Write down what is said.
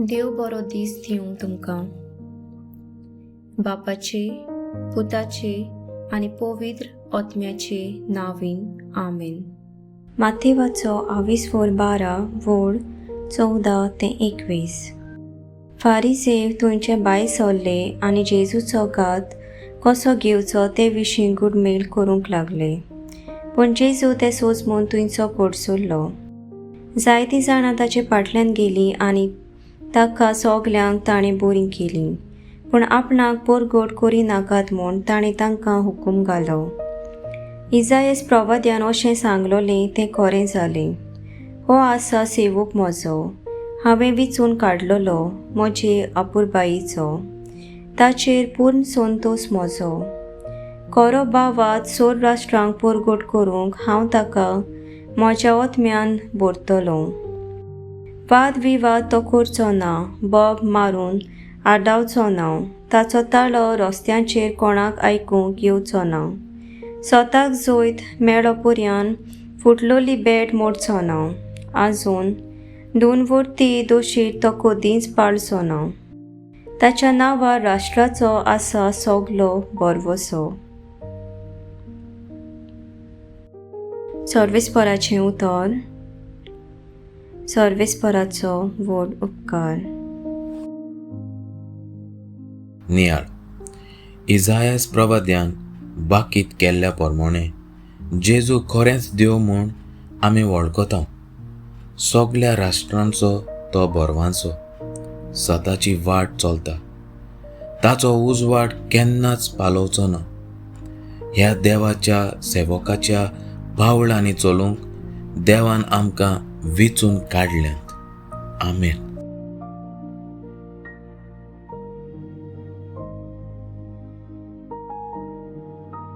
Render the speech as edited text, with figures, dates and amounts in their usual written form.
देव बरो दीस दिवं तुमकां. बापाचे, पुताचे आनी पवित्र आत्म्याचे नांवान, आमेन. माथेवाचो आविस्वोर 12 वोळ 14 ते 21. फारिसेव थंयचे भायर सरले आनी जेजूचो घात कसो घेवचो ते विशीं गुडमेल करूंक लागले. पूण जेजू ते सोजमून थंयचो पडसुल्लो. जायतीं जाणां ताचे फाटल्यान गेलीं आनी ताका सगल्यांक ताणें बरीं केलीं. पूण आपणाक परगट करिनाकात म्हूण ताणें तांकां हुकूम घालो. इजायस प्रवाद्यान अशें सांगलोलें तें खरें जालें, हो आसा सेवक म्हजो, हांवें विचून काडलोलो, म्हजे अपुरबायेचो, ताचेर पूर्ण संतोश म्हजो. खरो भावात सोर राष्ट्रांक परगट करूंक हांव ताका म्हज्या ओतम्यान भरतलो. वाद विवाद तो करचो ना, बोब मारून आडावचो ना, ताचो ताळो रस्त्यांचेर कोणाक आयकूंक येवचो ना. स्वताक जैत मेळो पर्यान फुटलोली बेट मोडचो ना, आजून दोन वर्ती दोशीर तो कदींच पाळचो ना. ताच्या नांवार राष्ट्राचो आसा सगलो भरवसो. सर्वेस्पराचें उतर. सर्वेस्पराचो व्हड उपकार. नियाळ. इजायस प्रवाद्यान बाकीत केल्ल्या प्रमाणे जेजू खरेंच देव म्हूण आमी वळखता. सगल्या राष्ट्रांचो तो बरवांचो सताची वाट चलता, ताचो उजवाड केन्नाच पालोवचो ना. ह्या देवाच्या सेवकाच्या पावलांनी चलूंक देवान आमकां विचून काडल्यात. आमेन.